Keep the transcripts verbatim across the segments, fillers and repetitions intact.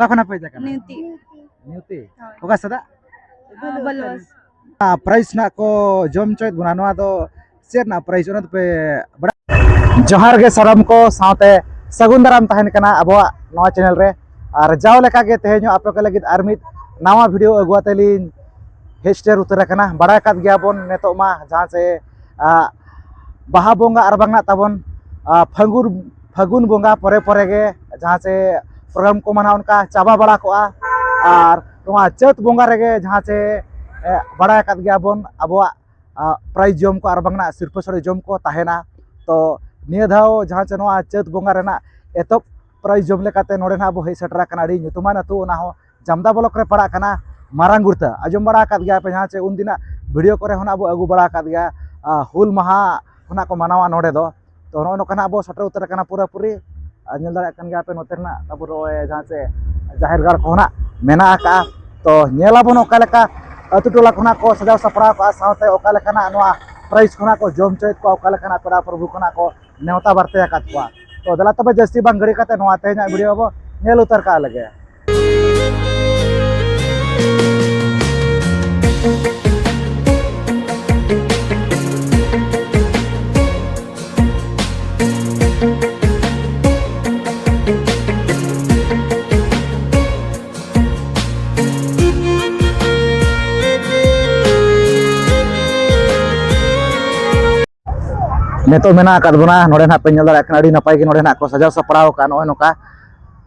ᱚᱠᱟ ᱠᱷᱚᱱᱟᱜ ᱯᱮ ᱦᱮᱡ ᱟᱠᱟᱱᱟ? ᱱᱤᱣᱛᱤ᱾ ᱱᱤᱣᱛᱤ? ᱦᱳᱭ᱾ ᱚᱠᱟ ᱥᱮᱫᱟᱜ? ᱵᱟᱞᱩᱣᱟᱥ᱾ ᱯᱨᱟᱭᱤᱡᱽ ᱨᱮᱱᱟᱜ ᱠᱚ ᱡᱚᱢ ᱦᱚᱪᱚᱭᱮᱫ ᱵᱚᱱᱟ, ᱱᱚᱣᱟ ᱫᱚ ᱪᱮᱫ ᱨᱮᱱᱟᱜ ᱯᱨᱟᱭᱤᱡᱽ, ᱚᱱᱟ ᱫᱚᱯᱮ ᱵᱟᱲᱟᱭ? ᱡᱚᱦᱟᱨ ᱜᱮ ᱥᱟᱱᱟᱢ ᱠᱚ, ᱥᱟᱶᱛᱮ ᱥᱟᱹᱜᱩᱱ ᱫᱟᱨᱟᱢ ᱛᱟᱦᱮᱱ ᱠᱟᱱᱟ ᱟᱵᱚᱣᱟᱜ ᱱᱚᱣᱟ ᱪᱮᱱᱮᱞ ᱨᱮ᱾ ᱟᱨ ᱡᱟᱣ ᱞᱮᱠᱟ ᱜᱮ ᱛᱮᱦᱮᱧ ᱦᱚᱸ ᱟᱯᱮ ᱠᱚ ᱞᱟᱹᱜᱤᱫ ᱟᱨ ᱢᱤᱫ ᱱᱟᱣᱟ ᱵᱷᱤᱰᱤᱭᱳ ᱟᱹᱜᱩ ᱟᱛᱮ ᱞᱤᱧ ᱦᱮᱡ ᱥᱮᱴᱮᱨ ᱩᱛᱟᱹᱨ ᱟᱠᱟᱱᱟ᱾ ᱵᱟᱲᱟᱭ ᱟᱠᱟᱫ ᱜᱮᱭᱟᱵᱚᱱ, ᱱᱤᱛᱚᱜ ᱢᱟ ᱡᱟᱦᱟᱸ ᱪᱮ, ᱟ, ᱵᱟᱦᱟ ᱵᱚᱸᱜᱟ ᱟᱨ ᱵᱟᱝ ᱱᱟᱜ ᱛᱟᱵᱚᱱ, ᱟ, ᱯᱷᱟᱹᱜᱩᱱ, ᱯᱷᱟᱹᱜᱩᱱ ᱵᱚᱸᱜᱟ ᱯᱚᱨᱮ ᱯᱚᱨᱮ ᱜᱮ ᱡᱟᱦᱟᱸ ᱪᱮ ᱯᱨᱳᱜᱨᱟᱢ ᱠᱚ ᱢᱟᱱᱟᱣ ᱚᱱᱠᱟ ᱪᱟᱵᱟ ᱵᱟᱲᱟ ᱠᱚᱜᱼᱟ᱾ ᱟᱨ ᱱᱚᱣᱟ ᱪᱟᱹᱛ ᱵᱚᱸᱜᱟ ᱨᱮᱜᱮ ᱡᱟᱦᱟᱸ ᱪᱮ, ᱮ, ᱵᱟᱲᱟᱭ ᱟᱠᱟᱫ ᱜᱮᱭᱟᱵᱚᱱ ᱟᱵᱚᱣᱟᱜ, ᱟ, ᱯᱨᱟᱭᱤᱡᱽ ᱡᱚᱢ ᱠᱚ ᱟᱨ ᱵᱟᱝ ᱱᱟᱜ ᱥᱤᱨᱯᱟᱹ ᱥᱳᱲᱮ ᱡᱚᱢ ᱠᱚ ᱛᱟᱦᱮᱱᱟ᱾ ᱛᱚ ᱱᱤᱭᱟᱹ ᱫᱷᱟᱣ ᱡᱟᱦᱟᱸ ᱪᱮ ᱱᱚᱣᱟ ᱪᱟᱹᱛ ᱵᱚᱸᱜᱟ ᱨᱮᱱᱟᱜ ᱮᱛᱚᱦᱚᱵ ᱯᱨᱟᱭᱤᱡᱽ ᱡᱚᱢ ᱞᱮᱠᱟᱛᱮ ᱱᱚᱰᱮ ᱱᱟᱜ ᱵᱚ ᱦᱮᱡ ᱥᱮᱴᱮᱨ ᱟᱠᱟᱱᱟ ᱟᱹᱰᱤ ᱧᱩᱛᱩᱢᱟᱱ ᱟᱹᱛᱩ, ᱚᱱᱟ ᱦᱚᱸ ᱡᱟᱢᱫᱟ ᱵᱞᱚᱠ ᱨᱮ ᱯᱟᱲᱟᱜ ᱠᱟᱱᱟ ᱢᱟᱨᱟᱝ ᱜᱩᱲᱛᱟ᱾ ᱟᱸᱡᱚᱢ ᱵᱟᱲᱟ ᱟᱠᱟᱫ ᱜᱮᱭᱟ ᱯᱮ, ᱡᱟᱦᱟᱸ ᱪᱮ ᱩᱱᱫᱤᱱᱟᱜ ᱵᱷᱤᱰᱤᱭᱳ ᱠᱚᱨᱮ ᱦᱚᱸ ᱱᱟᱜ ᱵᱚ ᱟᱹᱜᱩ ᱵᱟᱲᱟ ᱟᱠᱟᱫ ᱜᱮᱭᱟ, ᱟ, ᱦᱩᱞ ᱢᱟᱦᱟ ᱠᱷᱚᱱᱟᱜ ᱠᱚ ᱢᱟᱱᱟᱣᱟ ᱱᱚᱰᱮ ᱫᱚ᱾ ᱛᱚ ᱱᱚᱜᱼᱚ ᱱᱚᱝᱠᱟ ᱱᱟᱜ ᱵᱚ ᱥᱮᱴᱮᱨ ᱩᱛᱟᱹᱨ ᱟᱠᱟᱱᱟ ᱯᱩᱨᱟᱹᱯᱩᱨᱤ᱾ ᱟᱨ ᱧᱮᱞ ᱫᱟᱲᱮᱭᱟᱜ ᱠᱟᱱ ᱜᱮᱭᱟ ᱯᱮ ᱱᱚᱛᱮ ᱨᱮᱱᱟᱜ ᱛᱟᱯᱚᱨ ᱱᱚᱜᱼᱚᱭ ᱡᱟᱦᱟᱸ ᱪᱮ ᱡᱟᱦᱮᱨ ᱜᱟᱲ ᱠᱚᱦᱚᱸ ᱱᱟᱜ ᱢᱮᱱᱟᱜ ᱟᱠᱟᱜᱼᱟ᱾ ᱛᱚ ᱧᱮᱞ ᱟᱵᱚᱱ ᱚᱠᱟ ᱞᱮᱠᱟ ᱟᱹᱛᱩ ᱴᱚᱞᱟ ᱠᱷᱚᱱᱟᱜ ᱠᱚ ᱥᱟᱡᱟᱣ ᱥᱟᱯᱲᱟᱣ ᱠᱟᱜᱼᱟ, ᱥᱟᱶᱛᱮ ᱚᱠᱟ ᱞᱮᱠᱟᱱᱟᱜ ᱱᱚᱣᱟ ᱯᱨᱟᱭᱤᱡᱽ ᱠᱷᱚᱱᱟᱜ ᱠᱚ ᱡᱚᱢ ᱦᱚᱪᱚᱭᱮᱫ ᱠᱚᱣᱟ, ᱚᱠᱟ ᱞᱮᱠᱟᱱᱟᱜ ᱯᱮᱲᱟ ᱯᱨᱚᱵᱷᱩ ᱠᱷᱚᱱᱟᱜ ᱠᱚ ᱱᱮᱣᱛᱟ ᱵᱟᱨᱛᱮ ᱟᱠᱟᱫ ᱠᱚᱣᱟ᱾ ᱛᱚ ᱫᱮᱞᱟ ᱛᱚᱵᱮ ᱡᱟᱹᱥᱛᱤ ᱵᱟᱝ ᱜᱷᱟᱹᱲᱤ ᱠᱟᱛᱮ ᱱᱚᱣᱟ ᱛᱮᱦᱮᱧᱟᱜ ᱵᱷᱤᱰᱤᱭᱳ ᱵᱚ ᱧᱮᱞ ᱩᱛᱟᱹᱨ ᱠᱟᱜ ᱞᱮᱜᱮ᱾ ᱱᱤᱛᱚᱜ ᱢᱮᱱᱟᱜ ᱟᱠᱟᱫ ᱵᱚᱱᱟ ᱱᱚᱰᱮ ᱱᱟᱜ ᱯᱮ ᱧᱮᱞ ᱫᱟᱲᱮᱭᱟᱜ ᱠᱟᱱᱟ, ᱟᱹᱰᱤ ᱱᱟᱯᱟᱭ ᱜᱮ ᱱᱚᱰᱮ ᱱᱟᱜ ᱠᱚ ᱥᱟᱡᱟᱣ ᱥᱟᱯᱲᱟᱣ ᱟᱠᱟᱫᱼᱟ᱾ ᱱᱚᱜᱼᱚᱭ ᱱᱚᱝᱠᱟ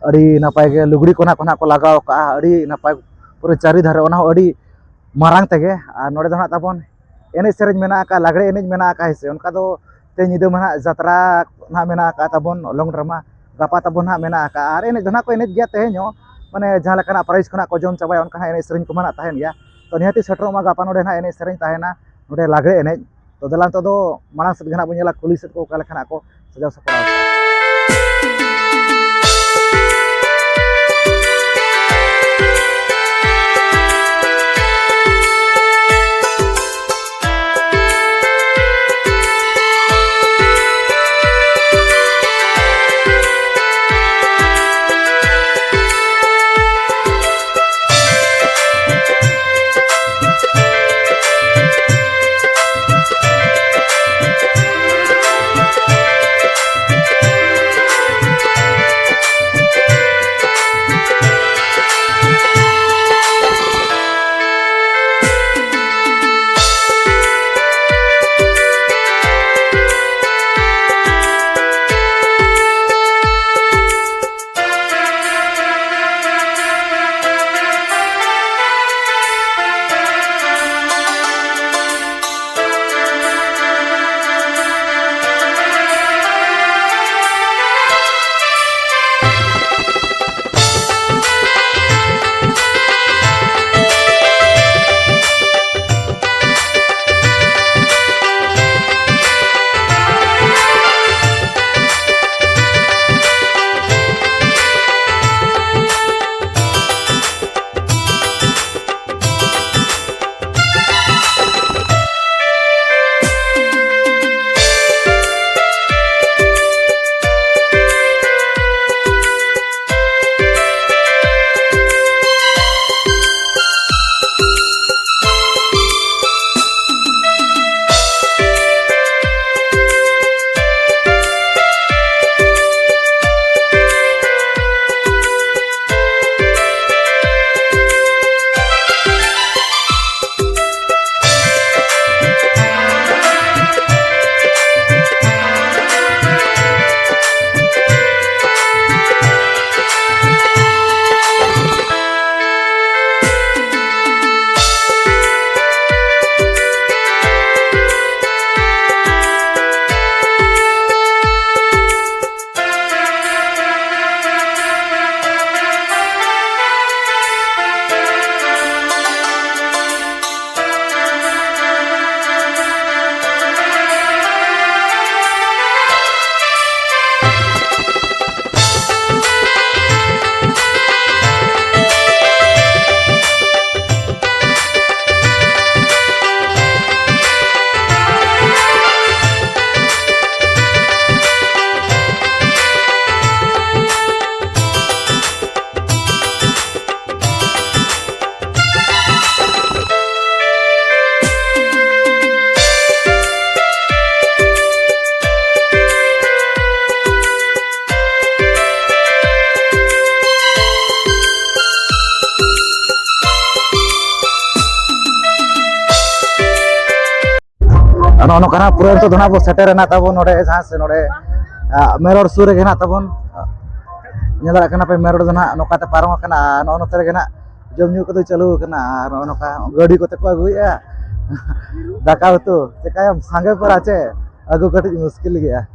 ᱟᱹᱰᱤ ᱱᱟᱯᱟᱭ ᱜᱮ ᱞᱩᱜᱽᱲᱤ ᱠᱚ ᱱᱟᱜ ᱠᱚ ᱱᱟᱜ ᱠᱚ ᱞᱟᱜᱟᱣ ᱟᱠᱟᱫᱼᱟ, ᱟᱹᱰᱤ ᱱᱟᱯᱟᱭ ᱯᱩᱨᱟᱹ ᱪᱟᱹᱨᱤ ᱫᱷᱟᱨᱮ, ᱚᱱᱟ ᱦᱚᱸ ᱟᱹᱰᱤ ᱢᱟᱨᱟᱝ ᱛᱮᱜᱮ᱾ ᱟᱨ ᱱᱚᱰᱮ ᱫᱚ ᱱᱟᱜ ᱛᱟᱵᱚᱱ ᱮᱱᱮᱡ ᱥᱮᱨᱮᱧ ᱢᱮᱱᱟᱜ ᱟᱠᱟᱫᱼᱟ, ᱞᱟᱜᱽᱲᱮ ᱮᱱᱮᱡ ᱢᱮᱱᱟᱜ ᱟᱠᱟᱫᱼᱟ, ᱦᱮᱸ ᱥᱮ᱾ ᱚᱱᱠᱟ ᱫᱚ ᱛᱮᱦᱮᱧ ᱧᱤᱫᱟᱹ ᱢᱟ ᱱᱟᱜ ᱡᱟᱛᱨᱟ ᱱᱟᱜ ᱢᱮᱱᱟᱜ ᱟᱠᱟᱫᱼᱟ, ᱛᱟᱵᱚᱱ ᱞᱚᱝ ᱰᱨᱟᱢᱟ ᱜᱟᱯᱟ ᱛᱟᱵᱚᱱ ᱱᱟᱜ ᱢᱮᱱᱟᱜ ᱟᱠᱟᱫᱼᱟ᱾ ᱟᱨ ᱮᱱᱮᱡ ᱫᱚ ᱱᱟᱜ ᱠᱚ ᱮᱱᱮᱡ ᱜᱮᱭᱟ ᱛᱮᱦᱮᱧ ᱦᱚᱸ, ᱢᱟᱱᱮ ᱡᱟᱦᱟᱸ ᱞᱮᱠᱟᱱᱟᱜ ᱯᱨᱟᱭᱤᱡᱽ ᱠᱷᱚᱱᱟᱜ ᱠᱚ ᱡᱚᱢ ᱪᱟᱵᱟᱭᱟ ᱚᱱᱠᱟ ᱱᱟᱜ ᱮᱱᱮᱡ ᱥᱮᱨᱮᱧ ᱠᱚᱢᱟ ᱱᱟᱜ ᱛᱟᱦᱮᱱ ᱜᱮᱭᱟ᱾ ᱛᱚ ᱱᱤᱦᱟᱹᱛᱤ ᱥᱮᱴᱮᱨᱚᱜ ᱢᱟ ᱜᱟᱯᱟ ᱱᱚᱰᱮ ᱱᱟᱜ ᱮᱱᱮᱡ ᱥᱮᱨᱮᱧ ᱛᱟᱦᱮᱱᱟ, ᱱᱚᱰᱮ ᱞᱟᱜᱽᱲᱮ ᱮᱱᱮᱡ᱾ ᱛᱚ ᱫᱮᱞᱟ ᱱᱤᱛᱚᱜ ᱫᱚ ᱢᱟᱲᱟᱝ ᱥᱮᱫ ᱜᱮ ᱱᱟᱜ ᱵᱚᱱ ᱧᱮᱞᱟ ᱠᱩᱞᱦᱤ ᱥᱮᱫ ᱠᱚ ᱚᱠᱟ ᱞᱮᱠᱟ ᱱᱟᱜ ᱠᱚ ᱥᱟᱡᱟᱣ ᱥᱟᱯᱲᱟᱣ ᱟᱠᱟᱫᱼᱟ᱾ ᱱᱚᱜᱼᱚ ᱱᱚᱝᱠᱟ ᱱᱟᱜ ᱯᱩᱨᱟᱹ ᱱᱤᱛᱚᱜ ᱫᱚ ᱱᱟᱜ ᱵᱚ ᱥᱮᱴᱮᱨ ᱮᱱᱟ ᱛᱟᱵᱚᱱ ᱱᱚᱰᱮ, ᱡᱟᱦᱟᱸ ᱥᱮ ᱱᱚᱰᱮ, ᱟ, ᱢᱮᱨᱚᱲ ᱥᱩᱨ ᱨᱮᱜᱮ ᱱᱟᱜ ᱛᱟᱵᱚᱱ᱾ ᱧᱮᱞ ᱫᱟᱲᱮᱭᱟᱜ ᱠᱟᱱᱟ ᱯᱮ, ᱢᱮᱨᱚᱲ ᱫᱚ ᱱᱟᱜ ᱱᱚᱝᱠᱟ ᱛᱮ ᱯᱟᱨᱚᱢ ᱟᱠᱟᱱᱟ᱾ ᱟᱨ ᱱᱚᱜᱼᱚ ᱱᱚᱛᱮ ᱨᱮᱜᱮ ᱱᱟᱜ ᱡᱚᱢ ᱧᱩ ᱠᱚᱫᱚ ᱪᱟᱹᱞᱩ ᱟᱠᱟᱱᱟ᱾ ᱟᱨ ᱱᱚᱜᱼᱚ ᱱᱚᱝᱠᱟ ᱜᱟᱹᱰᱤ ᱠᱚᱛᱮ ᱠᱚ ᱟᱹᱜᱩᱭᱮᱫᱼᱟ ᱫᱟᱠᱟ ᱩᱛᱩ᱾ ᱪᱮᱠᱟᱭᱟᱢ, ᱥᱟᱸᱜᱮ ᱯᱮᱲᱟ ᱪᱮ, ᱟᱹᱜᱩ ᱠᱟᱹᱴᱤᱡ ᱢᱩᱥᱠᱤᱞ ᱜᱮᱭᱟ᱾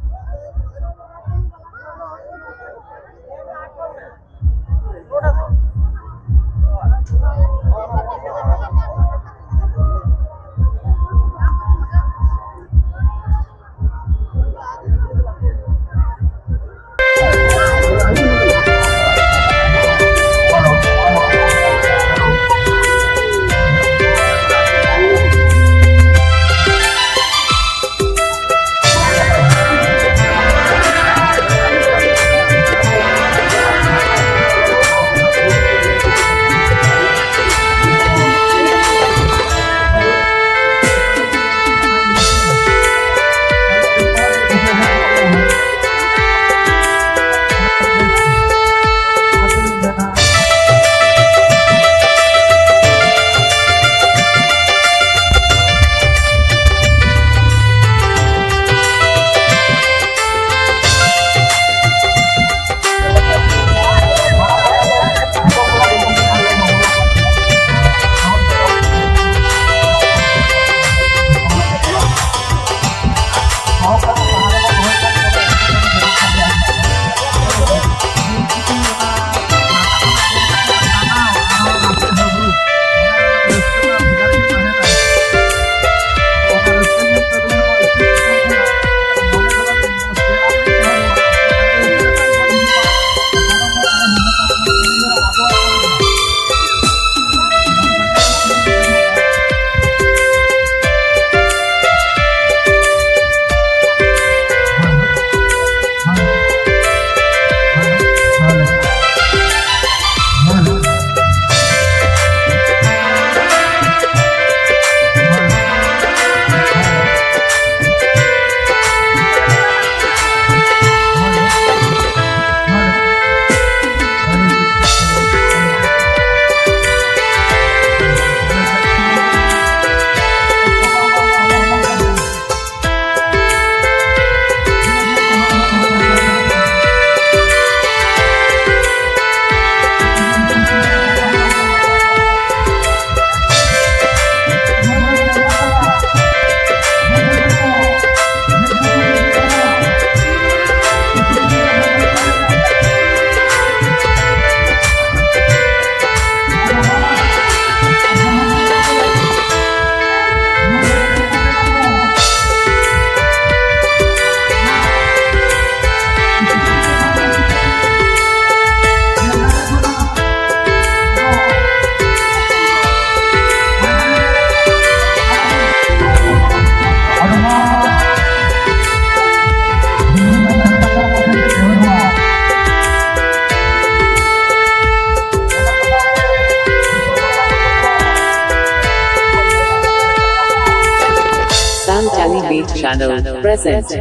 Channel presents.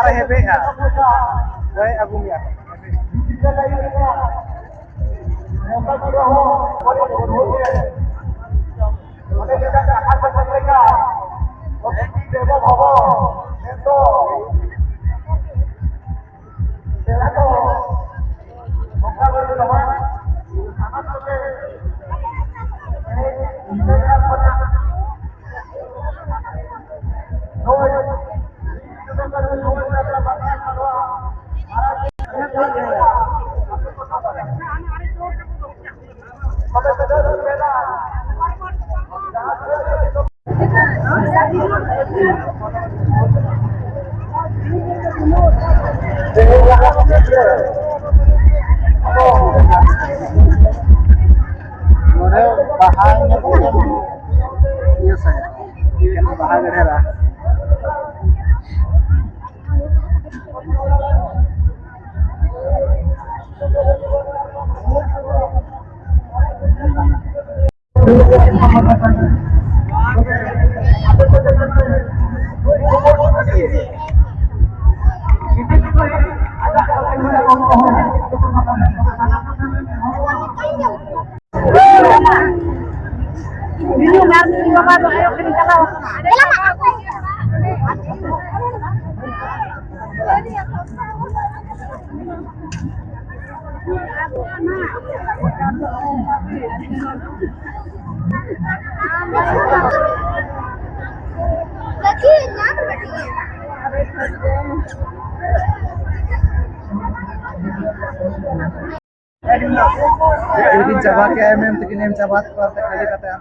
ᱟᱨ ᱦᱮᱵᱮᱜᱼᱟ᱾ ᱦᱳᱭ, ᱟᱹᱜᱩ ᱢᱮᱭᱟ᱾ ᱚᱸᱰᱮ ᱡᱮᱴᱟ ᱠᱟᱛᱷᱟ ᱠᱚ ᱢᱮᱱ ᱞᱮᱠᱟ, ᱚᱛᱤᱛᱷᱤ ᱫᱮᱵᱚ ᱵᱷᱚᱵᱚ, ᱢᱮᱱᱫᱚ ᱯᱮᱲᱟ ᱠᱚ ᱵᱚᱸᱜᱟ ᱵᱩᱨᱩ ᱫᱚ ᱵᱟᱝ, ᱥᱟᱱᱟᱢ ᱠᱚᱜᱮ ᱛᱮᱦᱮᱧ ᱤᱱᱟᱹ ᱠᱷᱚᱱᱟᱜ ᱱᱚᱜᱼᱚᱭ ᱥᱤᱫᱩ ᱠᱟᱹᱱᱦᱩ ᱡᱩᱣᱟᱹᱱ ᱡᱟᱛᱨᱟ ᱵᱟᱠᱷᱨᱟ ᱱᱚᱣᱟ ᱢᱟᱨᱟᱝ ᱱᱚᱰᱮ ᱵᱟᱦᱟ ᱧᱮᱞ ᱠᱟᱛᱮ ᱤᱭᱟᱹ ᱥᱮ ᱵᱟᱦᱟ ᱜᱮ ᱰᱷᱮᱨᱟ᱾ ᱛᱤᱠᱤᱱ ᱪᱟᱵᱟ ᱠᱮᱜᱼᱟᱭ ᱢᱮᱢ, ᱛᱤᱠᱤᱱ ᱮᱢ ᱪᱟᱵᱟ ᱠᱚᱣᱟ, ᱠᱷᱟᱹᱞᱤ ᱠᱟᱛᱮ ᱟᱢ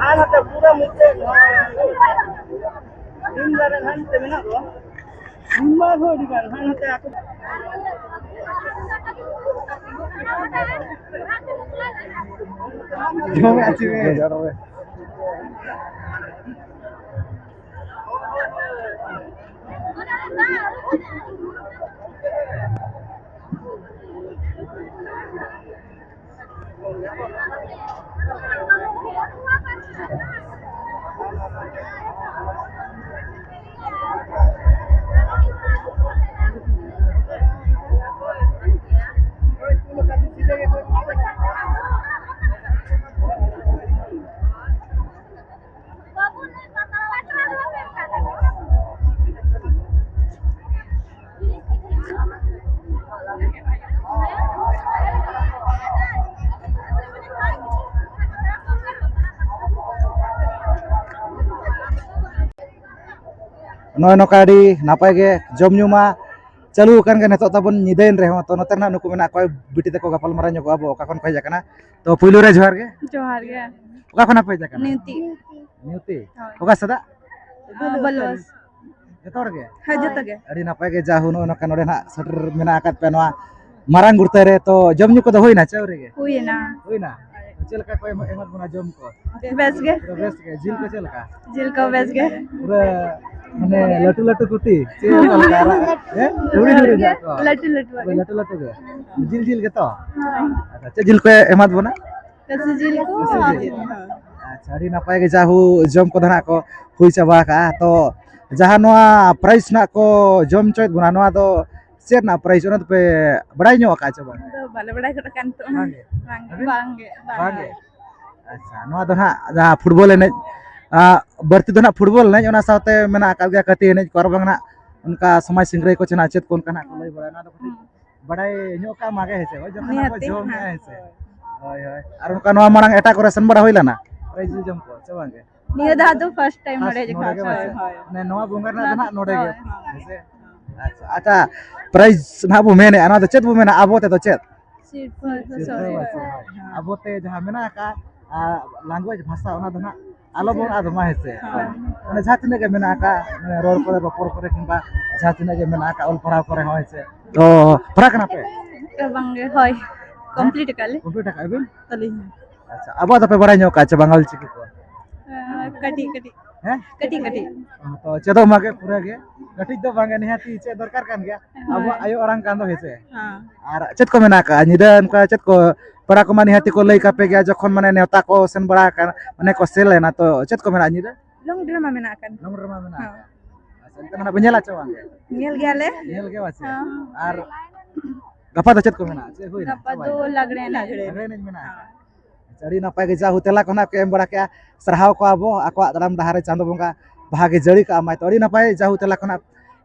ᱟᱨ ᱱᱚᱛᱮ ᱯᱩᱨᱟᱹ ᱢᱩᱪᱟᱹᱫ ᱱᱚᱣᱟ ᱱᱤᱢ ᱫᱟᱨᱮ ᱦᱟᱱᱛᱮ ᱢᱮᱱᱟᱜ ᱫᱚ, ᱱᱤᱢ ᱢᱟ ᱟᱨᱦᱚᱸ ᱟᱹᱰᱤ ᱜᱟᱱ ᱦᱟᱱᱛᱮ ᱟᱹᱛᱩ᱾ ᱡᱚᱢᱮᱫ ᱟᱹᱪᱩᱨ ᱢᱮ᱾ ᱱᱚᱜᱼᱚᱭ ᱱᱚᱝᱠᱟ ᱟᱹᱰᱤ ᱱᱟᱯᱟᱭ ᱜᱮ ᱡᱚᱢ ᱧᱩ ᱢᱟ ᱪᱟᱹᱞᱩ ᱟᱠᱟᱱ ᱜᱮ᱾ ᱱᱤᱛᱚᱜ ᱛᱟᱵᱚᱱ ᱧᱤᱫᱟᱹᱭᱮᱱ ᱨᱮᱦᱚᱸ, ᱛᱚ ᱱᱚᱛᱮ ᱨᱮᱱᱟᱜ ᱱᱩᱠᱩ ᱢᱮᱱᱟᱜ ᱠᱚᱣᱟ, ᱵᱤᱴᱤ ᱛᱟᱠᱚ ᱜᱟᱯᱟᱞ ᱢᱟᱨᱟᱣ ᱧᱚᱜᱚᱜᱼᱟ ᱵᱚ, ᱚᱠᱟ ᱠᱷᱚᱱ ᱠᱚ ᱦᱮᱡ ᱟᱠᱟᱱᱟ᱾ ᱛᱚ ᱯᱩᱭᱞᱩ ᱨᱮ ᱡᱚᱦᱟᱨ ᱜᱮ᱾ ᱡᱚᱦᱟᱨ ᱜᱮ᱾ ᱚᱠᱟ ᱠᱷᱚᱱᱟᱜ ᱯᱮ ᱦᱮᱡ ᱟᱠᱟᱱᱟ? ᱱᱤᱣᱛᱤ᱾ ᱱᱤᱣᱛᱤ? ᱦᱳᱭ᱾ ᱚᱠᱟ ᱥᱮᱫᱟᱜ? ᱟᱸ, ᱵᱟᱞᱩᱣᱟᱥ᱾ ᱡᱚᱛᱚ ᱦᱚᱲ ᱜᱮ? ᱦᱮᱸ, ᱡᱚᱛᱚ ᱜᱮ᱾ ᱟᱹᱰᱤ ᱱᱟᱯᱟᱭ ᱜᱮ, ᱡᱟ ᱦᱩᱱᱟᱹᱜ ᱱᱚᱝᱠᱟ ᱱᱚᱰᱮ ᱱᱟᱜ ᱥᱮᱴᱮᱨ ᱢᱮᱱᱟᱜ ᱟᱠᱟᱫ ᱯᱮ ᱱᱚᱣᱟ ᱢᱟᱨᱟᱝ ᱜᱩᱲᱛᱟᱹ ᱨᱮ᱾ ᱛᱚ ᱡᱚᱢ ᱧᱩ ᱠᱚᱫᱚ ᱦᱩᱭᱱᱟ ᱪᱮ ᱟᱹᱣᱨᱤ ᱜᱮ? ᱦᱩᱭᱮᱱᱟ᱾ ᱦᱩᱭᱱᱟ? ᱪᱮᱫ ᱞᱮᱠᱟ ᱠᱚ ᱮᱢ-, ᱮᱢᱟᱫ ᱵᱚᱱᱟ ᱡᱚᱢ ᱠᱚ? ᱵᱮᱥ ᱜᱮ᱾ ᱯᱩᱨᱟᱹ ᱵᱮᱥ ᱜᱮ? ᱡᱤᱞ ᱠᱚ ᱪᱮᱫ ᱞᱮᱠᱟ? ᱡᱤᱞ ᱠᱚ ᱵᱮᱥ ᱜᱮ᱾ ᱯᱩᱨᱟᱹ ᱢᱟᱱᱮ ᱞᱟᱹᱴᱩ ᱞᱟᱹᱴᱩ ᱠᱩᱴᱤ ᱪᱮ ᱚᱠᱟ ᱞᱮᱠᱟ? ᱟᱨᱟᱜ, ᱦᱮᱸ? ᱦᱩᱰᱤᱧ ᱦᱩᱰᱤᱧ ᱧᱚᱜ ᱠᱚ? ᱞᱟᱹᱴᱩ ᱞᱟᱹᱴᱩ᱾ ᱦᱳᱭ, ᱞᱟᱹᱴᱩ ᱞᱟᱹᱴᱩ ᱜᱮ᱾ ᱡᱤᱞ ᱡᱤᱞ ᱜᱮᱛᱚ? ᱟᱪᱪᱷᱟ, ᱪᱮᱫ ᱡᱤᱞ ᱠᱚ ᱮᱢᱟᱫ ᱵᱚᱱᱟ? ᱠᱟᱹᱥᱤ ᱡᱤᱞ ᱠᱚ᱾ ᱠᱟᱹᱥᱤ ᱡᱤᱞ᱾ ᱟᱪᱪᱷᱟ, ᱟᱹᱰᱤ ᱱᱟᱯᱟᱭ ᱜᱮ, ᱡᱟᱦᱳ ᱡᱚᱢ ᱠᱚᱫᱚ ᱱᱟᱜ ᱠᱚ ᱦᱩᱭ ᱪᱟᱵᱟ ᱟᱠᱟᱜᱼᱟ᱾ ᱛᱚ ᱡᱟᱦᱟᱸ ᱱᱚᱣᱟ prize ᱱᱟᱜ ᱠᱚ ᱡᱚᱢ ᱦᱚᱪᱚᱭᱮᱫ ᱵᱚᱱᱟ, ᱱᱚᱣᱟ ᱫᱚ ᱪᱮᱫ ᱨᱮᱱᱟᱜ prize, ᱚᱱᱟ ᱫᱚᱯᱮ ᱵᱟᱲᱟᱭ ᱧᱚᱜ ᱟᱠᱟᱫᱼᱟ ᱪᱮ ᱵᱟᱝ? ᱟᱫᱚ ᱵᱟᱞᱮ ᱵᱟᱲᱟᱭ ᱜᱚᱫ ᱟᱠᱟᱫ ᱱᱤᱛᱚᱜ ᱢᱟ᱾ ᱵᱟᱝᱜᱮ᱾ ᱵᱟᱝᱜᱮ᱾ ᱟᱹᱵᱤᱱ? ᱵᱟᱝᱜᱮ, ᱵᱟᱝᱜᱮ᱾ ᱵᱟᱝᱜᱮ᱾ ᱟᱪᱪᱷᱟ, ᱱᱚᱣᱟ ᱫᱚ ᱱᱟᱦᱟᱜ ᱡᱟᱦᱟᱸ ᱯᱷᱩᱴᱵᱚᱞ ᱮᱱᱮᱡ, ᱟ, ᱵᱟᱹᱲᱛᱤ ᱫᱚ ᱱᱟᱦᱟᱜ ᱯᱷᱩᱴᱵᱚᱞ ᱮᱱᱮᱡ, ᱚᱱᱟ ᱥᱟᱶᱛᱮ ᱢᱮᱱᱟᱜ ᱟᱠᱟᱫ ᱜᱮᱭᱟ ᱠᱟᱹᱴᱤᱡ ᱮᱱᱮᱡ ᱠᱚ, ᱟᱨ ᱵᱟᱝ ᱱᱟᱦᱟᱜ ᱚᱱᱠᱟ ᱥᱚᱢᱟᱡᱽ ᱥᱤᱝᱨᱟᱹᱭ ᱠᱚ ᱪᱮ ᱱᱟᱦᱟᱜ ᱪᱮᱫ ᱠᱚ ᱚᱱᱠᱟᱱᱟᱜ ᱠᱚ ᱞᱟᱹᱭ ᱵᱟᱲᱟᱭᱟ, ᱚᱱᱟ ᱫᱚ ᱠᱟᱹᱴᱤᱡ ᱦᱩᱸ᱾ ᱵᱟᱲᱟᱭ ᱧᱚᱜ ᱠᱟᱜ ᱢᱟᱜᱮ ᱦᱮᱸ ᱥᱮ, ᱦᱳᱭ, ᱡᱚᱠᱷᱚᱱ ᱱᱟᱦᱟᱜ ᱠᱚ ᱱᱤᱦᱟᱹᱛᱤ, ᱡᱚᱢ ᱦᱮᱸ᱾ ᱜᱮᱭᱟ ᱦᱮᱸ ᱥᱮ᱾ ᱦᱳᱭ, ᱦᱳᱭ᱾ ᱟᱨ ᱚᱱᱠᱟ ᱱᱚᱣᱟ ᱢᱟᱲᱟᱝ ᱮᱴᱟᱜ ᱠᱚᱨᱮ ᱥᱮᱱ ᱵᱟᱲᱟ ᱦᱩᱭ ᱞᱮᱱᱟ prize ᱡᱤᱞ ᱡᱚᱢ ᱠᱚ ᱥᱮ ᱵᱟᱝ ᱜᱮ? ᱱᱤᱭᱟᱹ ᱫᱷᱟᱣ ᱫᱚ first time ᱱᱚᱰᱮ first ᱜᱮ᱾ ᱱᱚᱰᱮ ᱜᱮ ᱦᱳᱭ, ᱵᱟᱝ ᱥᱮ? ᱦᱳᱭ᱾ ᱢᱟᱱᱮ ᱱᱚᱣᱟ ᱵᱚᱸᱜᱟ ᱨᱮᱱᱟᱜ ᱫᱚ ᱱᱟᱦᱟᱜ ᱱᱚᱰᱮ ᱜᱮ᱾ ᱦᱳᱭ, ᱦᱳᱭ᱾ ᱦᱮᱸ ᱥᱮ? ᱟᱪᱪᱷᱟ, ᱟᱪᱪᱷᱟ, prize ᱱᱟᱦᱟᱜ ᱵᱚ ᱢᱮᱱᱮᱫᱼᱟ, ᱱᱚᱣᱟ ᱫᱚ ᱪᱮᱫ ᱵᱚ ᱢᱮᱱᱟ ᱟᱵᱚ ᱛᱮᱫᱚ ᱪᱮᱫ? ᱥᱤᱨᱯᱟᱹ, ᱥᱤᱨᱯᱟᱹ, ᱥᱚᱨᱮᱥ᱾ ᱦᱳᱭ, ᱦᱳᱭ᱾ ᱟᱵᱚ ᱛᱮ ᱡᱟᱦᱟᱸ ᱢᱮᱱᱟᱜ ᱟᱠᱟᱫ, ᱟᱨ language ᱵᱷᱟᱥᱟ, ᱚᱱᱟ ᱫᱚ ᱱᱟᱦᱟᱜ ᱟᱞᱚ ᱵᱚᱱ ᱟᱫ ᱢᱟ, ᱦᱮᱸ ᱥᱮ? ᱦᱳᱭ᱾ ᱢᱟᱱᱮ ᱡᱟᱦᱟᱸ ᱛᱤᱱᱟᱹᱜ ᱜᱮ ᱢᱮᱱᱟᱜ ᱟᱠᱟᱫ, ᱢᱟᱱᱮ ᱨᱚᱲ ᱠᱚᱨᱮ, ᱨᱚᱯᱚᱲ ᱠᱚᱨᱮ, ᱠᱤᱝᱵᱟ ᱡᱟᱦᱟᱸ ᱛᱤᱱᱟᱹᱜ ᱜᱮ ᱢᱮᱱᱟᱜ ᱟᱠᱟᱫ, ᱚᱞ ᱯᱟᱲᱦᱟᱣ ᱠᱚᱨᱮ ᱦᱚᱸ, ᱦᱮᱸ ᱥᱮ? ᱛᱚ, ᱯᱟᱲᱦᱟᱜ ᱠᱟᱱᱟ ᱯᱮ? ᱵᱟᱝᱜᱮ, ᱦᱳᱭ᱾ ᱦᱮᱸ? Complete ᱟᱠᱟᱫ ᱞᱮ᱾ Complete ᱟᱠᱟᱫ ᱵᱤᱱ? ᱟᱹᱞᱤᱧ ᱦᱚᱸ᱾ ᱟᱪᱪᱷᱟ, ᱟᱵᱚᱣᱟᱜ ᱫᱚᱯᱮ ᱵᱟᱲᱟᱭ ᱧᱚᱜ ᱠᱟᱜᱼᱟ ᱪᱮ ᱵᱟᱝ ᱚᱞ ᱪᱤᱠᱤ ᱠᱚ? ᱟᱸ, ᱠᱟᱹᱴᱤᱡ, ᱠᱟᱹᱴᱤᱡ᱾ ᱦᱮᱸ? ᱠᱟᱹᱴᱤᱡ, ᱠᱟᱹᱴᱤᱡ᱾ ᱛᱚ, ᱪᱮᱫᱚᱜ ᱢᱟᱜᱮ ᱯᱩᱨᱟᱹ ᱜᱮ᱾ ᱠᱟᱹᱴᱤᱡ ᱫᱚ ᱵᱟᱝᱜᱮ, ᱱᱤᱦᱟᱹᱛᱤ ᱪᱮᱫ ᱫᱚᱨᱠᱟᱨ ᱠᱟᱱ ᱜᱮᱭᱟ᱾ ᱦᱳᱭ᱾ ᱟᱵᱚᱣᱟᱜ ᱟᱭᱳ ᱟᱲᱟᱝ ᱠᱟᱱ ᱫᱚ, ᱦᱮᱸ ᱥᱮ? ᱦᱮᱸ᱾ ᱟᱨ ᱪᱮᱫ ᱠᱚ ᱢᱮᱱᱟᱜ ᱟᱠᱟᱜᱼᱟ ᱧᱤᱫᱟᱹ ᱚᱱᱠᱟ ᱪᱮᱫ ᱠᱚ? ᱯᱮᱲᱟ ᱠᱚᱢᱟ ᱱᱤᱦᱟᱹᱛᱤ ᱠᱚ ᱞᱟᱹᱭ ᱠᱟᱯᱮ ᱜᱮᱭᱟ ᱡᱚᱠᱷᱚᱱ ᱢᱟᱱᱮ ᱱᱮᱣᱛᱟ ᱠᱚ ᱥᱮᱱ ᱵᱟᱲᱟ ᱟᱠᱟᱱ, ᱢᱟᱱᱮ ᱠᱚ ᱥᱮᱱ ᱞᱮᱱᱟ, ᱛᱚ ᱪᱮᱫ ᱠᱚ ᱢᱮᱱᱟᱜᱼᱟ ᱧᱤᱫᱟᱹ? Long drama ᱢᱮᱱᱟᱜ ᱟᱠᱟᱫ᱾ Long drama ᱢᱮᱱᱟᱜ ᱦᱮᱸ᱾ ᱟᱠᱟᱫ᱾ ᱟᱪᱪᱷᱟ, ᱮᱱᱠᱷᱟᱱ ᱚᱱᱟ ᱯᱮ ᱧᱮᱞᱟ ᱪᱮ ᱵᱟᱝ? ᱧᱮᱞ ᱜᱮᱭᱟᱞᱮ᱾ ᱧᱮᱞ ᱜᱮ ᱵᱟᱝ ᱥᱮ? ᱦᱮᱸ᱾ ᱟᱨ ᱜᱟᱯᱟ ᱫᱚ ᱪᱮᱫ ᱠᱚ ᱢᱮᱱᱟᱜᱼᱟ? ᱪᱮᱫ ᱦᱩᱭᱱᱟ? ᱜᱟᱯᱟ ᱫᱚ ᱞᱟᱜᱽᱲᱮ ᱮᱱᱮᱡ᱾ ᱞᱟᱜᱽᱲᱮ ᱮᱱᱮᱡ ᱢᱮᱱᱟᱜᱼᱟ᱾ ᱦᱮᱸ᱾ ᱟᱪᱪᱷᱟ, ᱟᱹᱰᱤ ᱱᱟᱯᱟᱭ ᱜᱮ ᱡᱟᱦᱳ ᱛᱮᱞᱟ ᱠᱚ ᱱᱟᱜ ᱯᱮ ᱮᱢ ᱵᱟᱲᱟ ᱠᱮᱜᱼᱟ᱾ ᱥᱟᱨᱦᱟᱣ ᱠᱚᱣᱟ ᱵᱚ, ᱟᱠᱚᱣᱟᱜ ᱛᱟᱲᱟᱢ ᱰᱟᱦᱟᱨ ᱨᱮ ᱪᱟᱸᱫᱳ ᱵᱚᱸᱜᱟ ᱵᱟᱦᱟ ᱜᱮ ᱡᱟᱹᱲᱤ ᱠᱟᱜᱼᱟ ᱢᱟᱭ᱾ ᱛᱚ, ᱟᱹᱰᱤ ᱱᱟᱯᱟᱭ ᱡᱟᱦᱳ ᱛᱮᱞᱟ ᱠᱚ ᱱᱟᱜ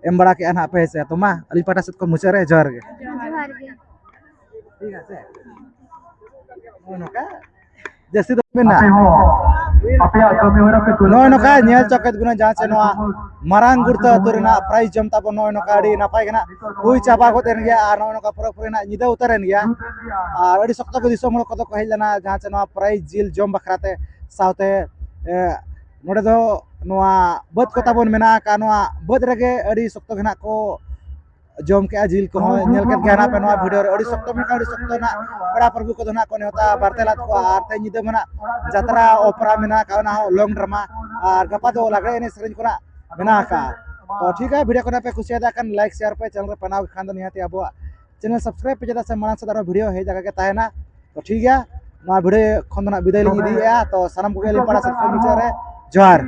ᱮᱢ ᱵᱟᱲᱟ ᱠᱮᱜᱼᱟ ᱱᱟᱜ ᱯᱮ, ᱦᱮᱸ ᱥᱮ? ᱛᱚ, ᱢᱟ, ᱟᱹᱞᱤᱧ ᱯᱟᱦᱴᱟ ᱥᱮᱫ ᱠᱷᱚᱱ ᱢᱩᱪᱟᱹᱫ ᱨᱮ ᱡᱚᱦᱟᱨ ᱜᱮ᱾ ᱡᱚᱦᱟᱨ ᱜᱮ᱾ ᱴᱷᱤᱠ ᱟᱪᱷᱮ? ᱱᱚᱜᱼᱚ ᱱᱚᱝᱠᱟ ᱡᱟᱹᱥᱛᱤ ᱫᱚ ᱢᱮᱱᱟᱜᱼᱟ᱾ ᱟᱯᱮ ᱦᱚᱸ ᱟᱯᱮᱭᱟᱜ ᱠᱟᱹᱢᱤ ᱦᱚᱨᱟ ᱯᱮ ᱛᱩᱞᱟᱹᱣ ᱱᱚᱜᱼᱚᱭ ᱱᱚᱝᱠᱟ ᱫᱟᱲᱮᱭᱟᱜᱼᱟ᱾ ᱧᱮᱞ ᱪᱚ ᱠᱮᱫ ᱵᱚᱱᱟ ᱡᱟᱦᱟᱸ ᱪᱮ ᱱᱚᱣᱟ ᱢᱟᱨᱟᱝ ᱜᱩᱲᱛᱟᱹ ᱟᱹᱛᱩ ᱨᱮᱱᱟᱜ prize ᱡᱚᱢ ᱛᱟᱵᱚᱱ ᱱᱚᱜᱼᱚᱭ ᱱᱚᱝᱠᱟ ᱟᱹᱰᱤ ᱱᱟᱯᱟᱭ ᱜᱮ ᱱᱟᱜ ᱦᱩᱭ ᱪᱟᱵᱟ ᱜᱚᱫ ᱮᱱ ᱜᱮᱭᱟ, ᱟᱨ ᱱᱚᱜᱼᱚᱭ ᱱᱚᱝᱠᱟ ᱯᱩᱨᱟᱹ ᱯᱩᱨᱤ ᱱᱟᱜ ᱧᱤᱫᱟᱹ ᱩᱛᱟᱹᱨ ᱮᱱ ᱜᱮᱭᱟ᱾ ᱟᱨ ᱟᱹᱰᱤ ᱥᱚᱠᱛᱚ ᱜᱮ ᱫᱤᱥᱚᱢ ᱦᱚᱲ ᱠᱚᱫᱚ ᱠᱚ ᱦᱮᱡ ᱞᱮᱱᱟ ᱡᱟᱦᱟᱸ ᱪᱮ ᱱᱚᱣᱟ prize ᱡᱤᱞ ᱡᱚᱢ ᱵᱟᱠᱷᱨᱟ ᱛᱮ᱾ ᱥᱟᱶᱛᱮ, ᱮ, ᱱᱚᱰᱮ ᱫᱚ ᱱᱚᱣᱟ ᱵᱟᱹᱫᱽ ᱠᱚ ᱛᱟᱵᱚᱱ ᱢᱮᱱᱟᱜ ᱟᱠᱟᱫ, ᱱᱚᱣᱟ ᱵᱟᱹᱫᱽ ᱨᱮᱜᱮ ᱟᱹᱰᱤ ᱥᱚᱠᱛᱚ ᱜᱮ ᱱᱟᱜ ᱠᱚ ᱡᱚᱢ ᱠᱮᱜᱼᱟ ᱡᱤᱞ ᱠᱚᱦᱚᱸ᱾ ᱧᱮᱞ ᱠᱮᱫ ᱜᱮᱭᱟ ᱱᱟᱜ ᱯᱮ ᱱᱚᱣᱟ video ᱨᱮ, ᱟᱹᱰᱤ ᱥᱚᱠᱛᱚ ᱢᱮᱱᱟᱜᱼᱟ, ᱟᱹᱰᱤ ᱥᱚᱠᱛᱚ ᱱᱟᱜ ᱯᱮᱲᱟ ᱯᱨᱚᱵᱷᱩ ᱠᱚᱫᱚ ᱱᱟᱜ ᱠᱚ ᱱᱮᱣᱛᱟ ᱵᱟᱨᱛᱮ ᱞᱮᱫ ᱠᱚᱣᱟ᱾ ᱟᱨ ᱛᱮᱦᱮᱧ ᱧᱤᱫᱟᱹ ᱢᱟ ᱱᱟᱜ ᱡᱟᱛᱨᱟ ᱚᱯᱮᱨᱟ ᱢᱮᱱᱟᱜ ᱟᱠᱟᱫ, ᱚᱱᱟ ᱦᱚᱸ long drama, ᱟᱨ ᱜᱟᱯᱟ ᱫᱚ ᱞᱟᱜᱽᱲᱮ ᱮᱱᱮᱡ ᱥᱮᱨᱮᱧ ᱠᱚ ᱱᱟᱜ ᱵᱮᱱᱟᱣ ᱟᱠᱟᱫᱼᱟ᱾ ᱛᱚ ᱴᱷᱤᱠ ᱜᱮᱭᱟ, ᱵᱷᱤᱰᱤᱭᱳ ᱠᱚ ᱱᱟᱯᱮ ᱠᱩᱥᱤᱭᱟᱫᱟ ᱠᱷᱟᱱ ᱞᱟᱭᱤᱠ ᱥᱮᱭᱟᱨ ᱯᱮ, ᱪᱮᱱᱮᱞ ᱨᱮ ᱯᱮ ᱱᱟᱣᱟ ᱠᱷᱟᱱ ᱫᱚ ᱱᱤᱦᱟᱹᱛ ᱟᱵᱚᱣᱟᱜ ᱪᱮᱱᱮᱞ ᱥᱟᱵᱥᱠᱨᱟᱭᱤᱵ ᱯᱮ, ᱪᱮᱫᱟᱜ ᱥᱮ ᱢᱟᱲᱟᱝ ᱥᱮᱫ ᱟᱨᱦᱚᱸ ᱵᱷᱤᱰᱤᱭᱳ ᱦᱮᱡ ᱟᱠᱟ ᱜᱮ ᱛᱟᱦᱮᱱᱟ᱾ ᱛᱚ ᱴᱷᱤᱠ ᱜᱮᱭᱟ, ᱱᱚᱣᱟ ᱵᱷᱤᱰᱤᱭᱳ ᱠᱷᱚᱱ ᱫᱚ ᱱᱟᱜ ᱵᱤᱫᱟᱹᱭ ᱞᱤᱧ ᱤᱫᱤᱭᱮᱫᱼᱟ᱾ ᱛᱚ ᱥᱟᱱᱟᱢ ᱠᱚᱜᱮ ᱟᱹᱞᱤᱧ ᱯᱟᱲᱟ ᱥᱮᱫ ᱠᱷᱚᱱ ᱢᱩᱪᱟᱹᱫ ᱨᱮ ᱡᱚᱦᱟᱨ᱾